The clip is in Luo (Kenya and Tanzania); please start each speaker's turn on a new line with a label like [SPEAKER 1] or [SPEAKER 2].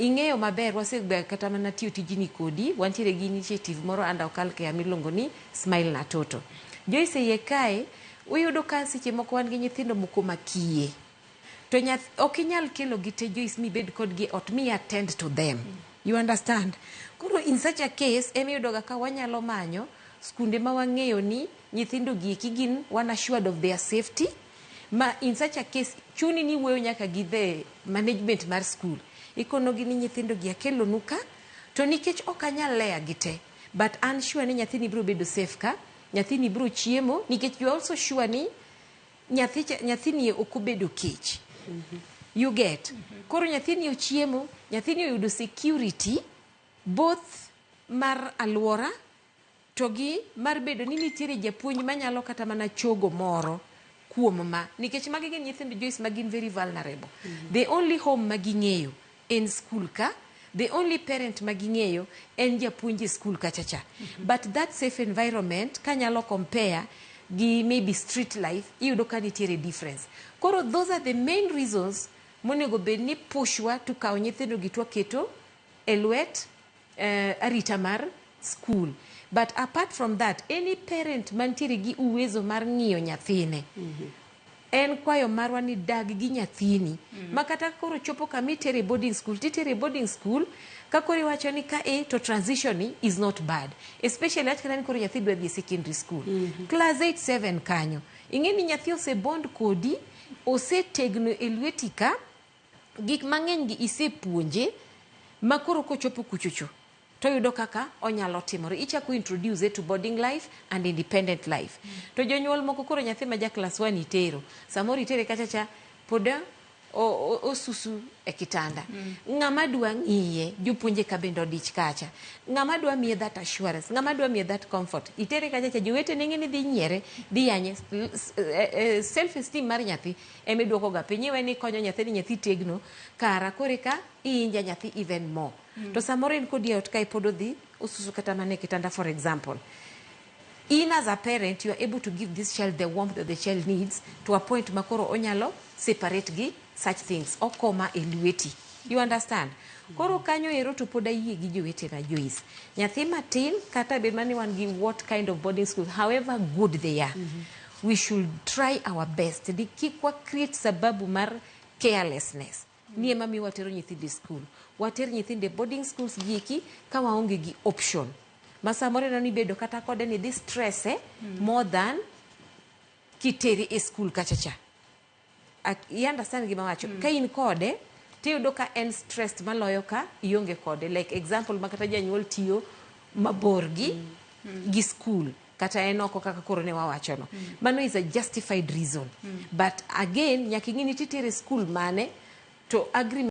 [SPEAKER 1] Ing'eyo maber wasebedo kata mana tiyo tijni kodi, wantiere gi initiative moro under Okal Care miluongo ni Smile na Toto. Joyce, iye kae uyudo ka seche moko wan gi nyithindo moko makiye to nyath ok inyal kelo gi te, Joyce, mibed kodgi e ot mi attend to them, you understand? Koro in such a case emiyudo ga ka wanyalo manyo skunde ma wang'eyo ni nyithindo gi eki gin wan assured of their safety, ma in such a case chuni ni wuoyo nyaka gi the management mar school, ikonogi ni nyithindo gi akelonu ka to nikech ok anyal leya gi te, but an sure ni nyathini biro bedo safe ka, nyathini biro chiemo, nikech you are also sure ni nyathi nyathini ok obedo kech, you get? Koro nyathini ochiemo, nyathini oyudo security both mar aluora to gi mar bedo ni nitiere japuonj manyalo kata mana chogo moro kuom ma, nikech magi gin nyithindo, Joyce, ma gin very vulnerable. The only home ma ging'eyo en school ka, the only parent ma ging'eyo en japuonj e school kacha cha. But that safe environment kanyalo compare gi maybe street life, iyudo ka nitiere difference. Koro those are the main reasons monego bed ni pushwa to kawo nyithindo gi to waketo e lwet arita mar school. But apart from that, any parent mantiere gi uwezo mar ng'iyo nyathine, en kwayo marwa ni dag gi nyathini ma kata koro chopo kama itere boarding school, titere boarding school ka koro iwacho ni ka e to transition ni is not bad, especially wach kata ni koro nyathi dwa dhi e secondary school, class 8 7 kanyo, ing'e ni nyathi osebond kodi, osetegno e lweti ka, gik mang'eny gi isepuonje, ma koro kochopo kuchocho toyudo kaka onyalo timore. Ichako introduce to boarding life and independent life. To jonyuol moko koro nyathi ma ja class 1 itero, samoro itere kacha cha pod osusu e kitanda. Ng'ama dwa ng'iye? Jopuonje ka bende odich kacha. Ng'ama dwa miye that assurance? Ng'ama dwa miye that comfort? Itere kacha cha, jowetene ng'e ni dhi nyiere, dhi yanye. Self esteem mar nyathi emiduoko ga piny. Iwe ni ikonyo nyathi ni nyathi tegno kara koro eka i-injure nyathi even more. To samoro en kodi e ot kae pod odhi osusu kata mana e kitanda, for example. In as a parent, you are able to give this child the warmth that the child needs to a point ma koro onyalo separate gi such things, okoma e lweti, you understand? Koro kanyo ero to pod ayie gi jowetena, Joyce. Nyathi matin, kata bed mana ni wan gi what kind of boarding school, however good they are, we should try our best ni kik wa create sababu mar carelessness ni ema miyo watero nyithindo e school. Water nyithindo e boarding schools gi eki ka waonge gi option ma samoro ineno ni bedo kata kode ni dhi stress more than kitere e school kacha cha. I understand gima wacho? Ka in kode tiyudo ka en stressed maloyo ka ionge kode. Like example, ma kata janyuol tiyo mabor gi school kata en oko kaka koro ne wawachono, mano is a justified reason. But again, nyaka ing'i ni titere school mane to agreement.